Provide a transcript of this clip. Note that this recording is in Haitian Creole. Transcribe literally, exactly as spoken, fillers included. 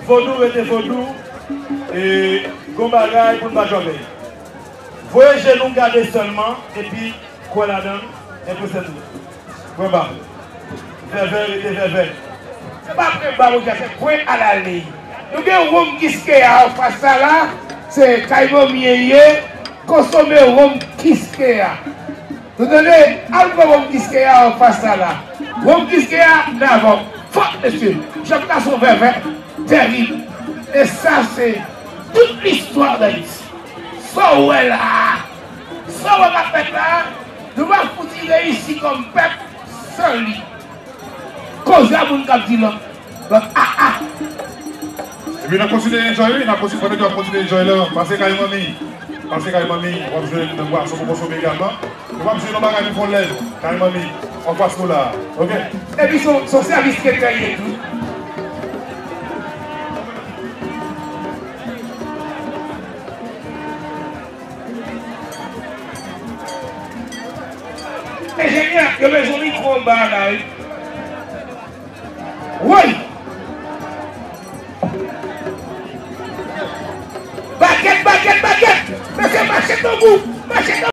Vodou rete vodou, e gon bagay pou n pa jwe avè l. Voye je nou gade sèlman, epi kwè ladan l, enpresyon nou. Pwen ba. Vèvè rete vèvè. Se pa pwen ba, monchè, se pwen alale. Nou gen wonm Kiskeya anfas la la, se kay manmi ye, konsome wonm Kiskeya. Nou tande, al pran wonm Kiskeya anfas la la. Wonm Kiskeya, davò. Fòk, mesye. Jòf Gason vèvè, tèrib. E sa, se tout listwa Dayiti. Sa w wè la a, sa w wè k ap fèt la a, nou pa fouti reyisi kòm pèp san li. Koze a moun k ap di lòt, lòt a a. Epi n ap kontinye enjoy, wi, n ap kontinye, pandan w ap kontinye enjoy la, pase kay manmi, pase kay manmi, w ap jwenn bwason pou konsome egalman. Nou p ap jwenn yon bagay pou fè w lèz, kay manmi, anfas nou la, oke? Epi se yon, se yon sèvis trètè li ye tou. Enjenyè, yo bezwen mikwo anba a la, wi. Woy! Bakèt, bakèt, bakèt! Mesye, mache tanbou! Mache tanbou!